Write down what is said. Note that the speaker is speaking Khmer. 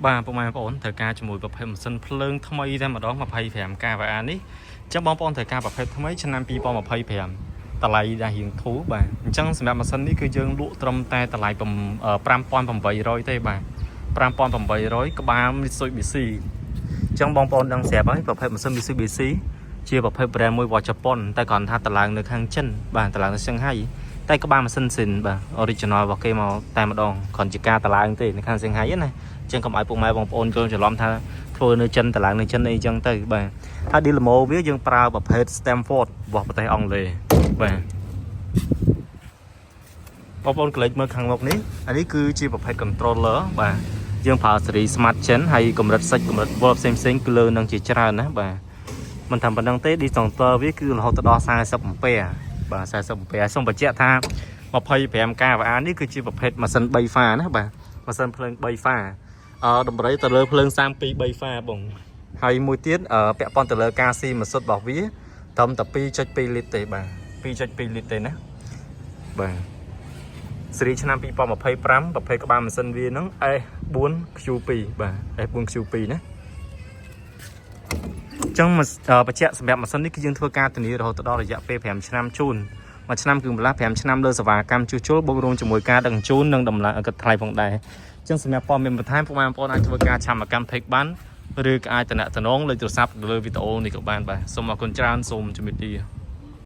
បាទពុកម៉ែបងប្អូនត្រូវការជាមួយប្រភេទម៉ាស៊ីនភ្លើងថ្មីតែម្ដង25 kVA នេះអញ្ចឹងបងប្អូនត្រូវការប្រភេទថ្មីឆ្នាំ2025តម្លៃដែលរៀងធូរបាទអញ្ចឹងសម្រាប់ម៉ាស៊ីននេះគឺយើងលក់ត្រឹមតែតម្លៃ5800ទេបាទ5800ក្បាល Mitsubishi អញ្ចឹងបងប្អូនដឹងស្រាប់ហើយប្រភេទម៉ាស៊ីន Mitsubishi ជាប្រភេទ brand មួយរបស់ជប៉ុនតែគ្រាន់ថាតម្លើងនៅខាងចិនបាទតម្លើងនៅសៀងហៃតែក្បាលម៉ាស៊ីនស៊ីនបាទ original របស់គេមកតែម្ដងគ្រាន់ជាការតម្លើងទេនៅខាងសៀងហៃណាអញ្ចឹងកុំឲ្យពុកម៉ែបងប្អូនយល់ច្រឡំថាធ្វើនៅចិនតម្លើងនៅចិនអីចឹងទៅបាទហើយ Dynamo វាយើងប្រើប្រភេទ Stamford របស់ប្រទេសអង់គ្លេសបាទបងប្អូនក្លេចមើលខាងមុខនេះអានេះគឺជាប្រភេទ controller បាទយើងប្រើស៊េរី Smart Gen ហើយកម្រិតសាច់កម្រិត volt ផ្សេងផ្សេងៗគឺលើនឹងជាច្រើនណាបាទមិនតែប៉ុណ្្នឹងទេ disjoncteur វាគឺរហូតដល់40អំពែបាទ40អំពែសូមបញ្ជាក់ថា25 kVA នេះគឺជាប្រភេទម៉ាស៊ីន3ហ្វាណាបាទម៉ាស៊ីនភ្លើង3ហ្វាតម្រូវទៅលើភ្លើង32 3ហ្វាបងហើយមួយទៀតពាក់ព័ន្ធទៅលើការស៊ីម៉ាស៊ុតរបស់វាត្រឹមតែ2.2លីត្រទេបាទ2.2លីត្រទេណាបាទស៊េរីឆ្នាំ2025ប្រភេទក្បាលម៉ាស៊ីនវាហ្នឹង S4Q2 បាទ S4Q2 ណាចឹងបញ្ជាក់សម្រាប់ម៉ាស៊ីននេះគឺយើងធ្វើការធានារហូតដល់រយៈពេល5ឆ្នាំជូនមួយឆ្នាំគឺម្ល៉េះ5ឆ្នាំលើសេវាកម្មជួសជុលបូករួមជាមួយការដឹកជញ្ជូននិងតម្លៃគិតថ្លៃផងដែរចឹងសម្រាប់ព័ត៌មានបន្ថែមពុកម៉ែបងប្អូនអាចធ្វើការ chat មកកាន់ page បានឬក៏អាចតំណតំណងលេខទូរស័ព្ទលើវីដេអូនេះក៏បានបាទសូមអរគុណច្រើនសូមជម្រាបលា។